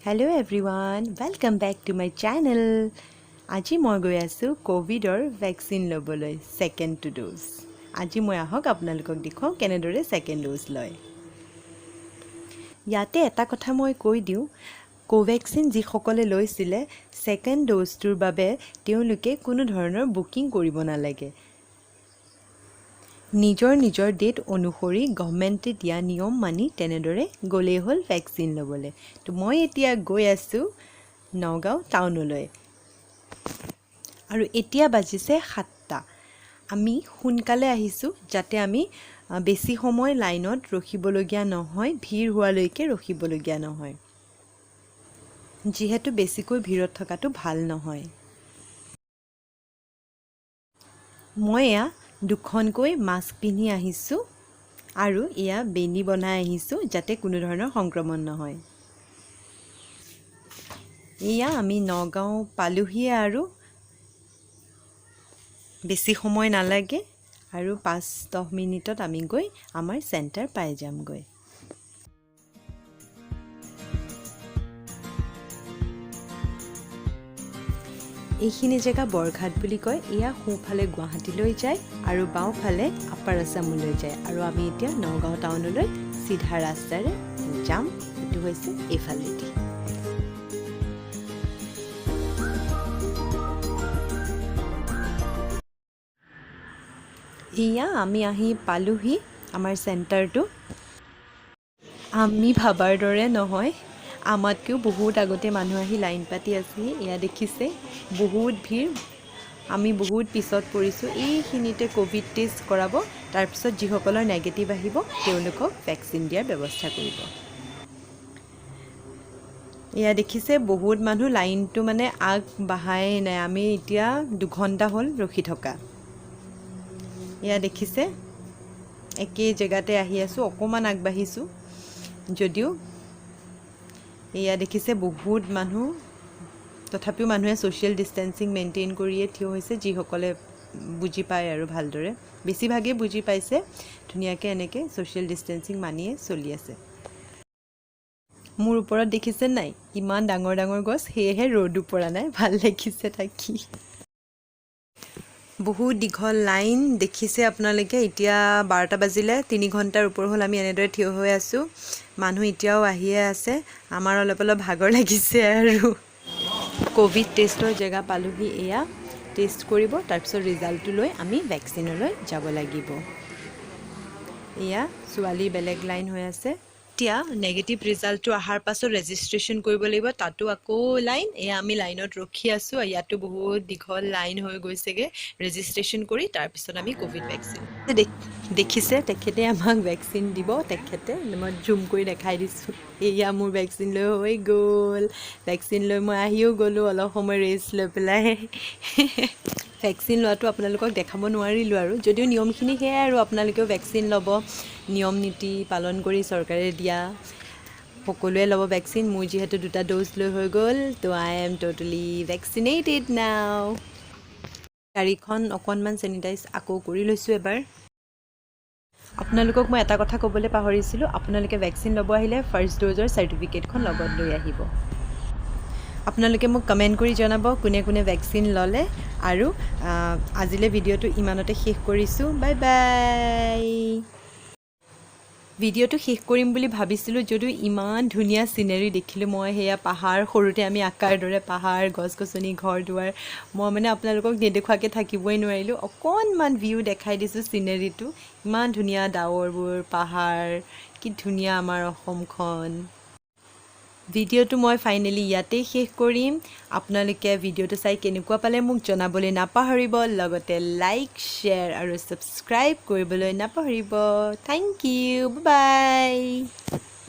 Hello everyone, welcome back to my channel. আজি মই গৈ আছোঁ ক'ভিডৰ ভেকচিন ল'বলৈ, ছেকেণ্ডটো ড'জ। আজি মই আহক আপোনালোকক দেখুৱাওঁ কেনেদৰে ছেকেণ্ড ড'জ লয়। ইয়াতে এটা কথা মই কৈ দিওঁ, কোভেক্সিন যিসকলে লৈছিলে, ছেকেণ্ড ড'জটোৰ বাবে তেওঁলোকে কোনো ধৰণৰ বুকিং কৰিব নালাগে। নিজৰ নিজৰ ডেট অনুসৰি গভমেণ্টে দিয়া নিয়ম মানি তেনেদৰে গ'লেই হ'ল ভেকচিন ল'বলৈ। তো মই এতিয়া গৈ আছোঁ নগাঁও টাউনলৈ আৰু এতিয়া বাজিছে 7টা। আমি সোনকালে আহিছোঁ যাতে আমি বেছি সময় লাইনত ৰখিবলগীয়া নহয়, ভিৰ হোৱালৈকে ৰখিবলগীয়া নহয়, যিহেতু বেছিকৈ ভিৰত থকাটো ভাল নহয়। মই এয়া দুখনকৈ মাস্ক পিন্ধি আহিছোঁ আৰু এয়া বেণী বনাই আহিছোঁ যাতে কোনো ধৰণৰ সংক্ৰমণ নহয়। এয়া আমি নগাঁও পালোহিয়ে আৰু বেছি সময় নালাগে আৰু 5-10 মিনিটত আমি গৈ আমাৰ চেণ্টাৰ পাই যামগৈ। এইখিনি জেগা বৰঘাট বুলি কয়। এয়া সোঁফালে গুৱাহাটীলৈ যায় আৰু বাওঁফালে আপাৰ আছামলৈ যায় আৰু আমি এতিয়া নগাঁও টাউনলৈ চিধা ৰাস্তাৰে যাম। এইটো হৈছে এইফালেদি। এয়া আমি আহি পালোহি আমাৰ চেণ্টাৰটো। আমি ভাবাৰ দৰে নহয়, আমাতকৈও বহুত আগতে মানুহ আহি লাইন পাতি আছেহি। এয়া দেখিছে বহুত ভিৰ, আমি বহুত পিছত পৰিছোঁ। এইখিনিতে ক'ভিড টেষ্ট কৰাব, তাৰপিছত যিসকলৰ নেগেটিভ আহিব তেওঁলোকক ভেকচিন দিয়াৰ ব্যৱস্থা কৰিব। এয়া দেখিছে বহুত মানুহ, লাইনটো মানে আগ বঢ়াই নাই। আমি এতিয়া 2 ঘণ্টা হ'ল ৰখি থকা। এয়া দেখিছে একেই জেগাতে আহি আছোঁ, অকণমান আগবাঢ়িছোঁ যদিও। এয়া দেখিছে বহুত মানুহ, তথাপিও মানুহে ছ'চিয়েল ডিষ্টেঞ্চিং মেইনটেইন কৰিয়ে থিয় হৈছে। যিসকলে বুজি পায় আৰু ভালদৰে, বেছিভাগেই বুজি পাইছে, ধুনীয়াকৈ এনেকৈ ছ'চিয়েল ডিষ্টেঞ্চিং মানিয়ে চলি আছে। মোৰ ওপৰত দেখিছে নাই ইমান ডাঙৰ ডাঙৰ গছ, সেয়েহে ৰ'দো পৰা নাই, ভাল লাগিছে থাকি। বহুত দীঘল লাইন দেখিছে আপোনালোকে। এতিয়া 12টা বাজিলে, 3 ঘণ্টাৰ ওপৰ হ'ল আমি এনেদৰে থিয় হৈ আছোঁ। মানুহ এতিয়াও আহিয়ে আছে, আমাৰ অলপ অলপ ভাগৰ লাগিছে। আৰু ক'ভিড টেষ্টৰ জেগা পালোহি। এয়া টেষ্ট কৰিব, তাৰপিছত ৰিজাল্টটো লৈ আমি ভেকচিনলৈ যাব লাগিব। এয়া ছোৱালীৰ বেলেগ লাইন হৈ আছে। এতিয়া নেগেটিভ ৰিজাল্টটো অহাৰ পাছত ৰেজিষ্ট্ৰেশ্যন কৰিব লাগিব, তাতো আকৌ লাইন। এয়া আমি লাইনত ৰখি আছোঁ। ইয়াতো বহুত দীঘল লাইন হৈ গৈছেগৈ। ৰেজিষ্ট্ৰেশ্যন কৰি তাৰপিছত আমি ক'ভিড ভেকচিন। দেখিছে, তেখেতে আমাক ভেকচিন দিব। তেখেতে, মই জুম কৰি দেখাই দিছোঁ। এয়া মোৰ ভেকচিন লৈ হৈ গ'ল। ভেকচিন লৈ মই আহিও গ'লোঁ অলপ সময় ৰেষ্ট লৈ পেলাই। ভেকচিন লোৱাটো আপোনালোকক দেখাব নোৱাৰিলোঁ আৰু যদিও নিয়মখিনি সেয়াই আৰু আপোনালোকেও ভেকচিন ল'ব, নিয়ম নীতি পালন কৰি চৰকাৰে দিয়া সকলোৱে ল'ব ভেকচিন। মোৰ যিহেতু দুটা ড'জ লৈ হৈ গ'ল, তো I am totally vaccinated now. গাড়ীখন অকণমান চেনিটাইজ আকৌ কৰি লৈছোঁ এবাৰ। আপোনালোকক মই এটা কথা ক'বলৈ পাহৰিছিলোঁ, আপোনালোকে ভেকচিন ল'ব আহিলে ফাৰ্ষ্ট ড'জৰ চাৰ্টিফিকেটখন লগত লৈ আহিব। আপোনালোকে মোক কমেণ্ট কৰি জনাব কোনে কোনে ভেকচিন ল'লে। আৰু আজিলৈ ভিডিঅ'টো ইমানতে শেষ কৰিছোঁ। Bye bye. ভিডিঅ'টো শেষ কৰিম বুলি ভাবিছিলোঁ যদিও ইমান ধুনীয়া চিনেৰী দেখিলোঁ মই। সেয়া পাহাৰ, সৰুতে আমি আঁকাৰ দৰে পাহাৰ, গছ গছনি, ঘৰ দুৱাৰ। মই মানে আপোনালোকক নেদেখুৱাকৈ থাকিবই নোৱাৰিলোঁ। অকণমান ভিউ দেখাই দিছোঁ। চিনেৰীটো ইমান ধুনীয়া, ডাৱৰবোৰ, পাহাৰ, কি ধুনীয়া আমাৰ অসমখন। ভিডিঅ'টো মই ফাইনেলি ইয়াতেই শেষ কৰিম। আপোনালোকে ভিডিঅ'টো চাই কেনেকুৱা পালে মোক জনাবলৈ নাপাহৰিব, লগতে লাইক, শ্বেয়াৰ আৰু ছাবস্ক্ৰাইব কৰিবলৈ নাপাহৰিব। Thank you, bye.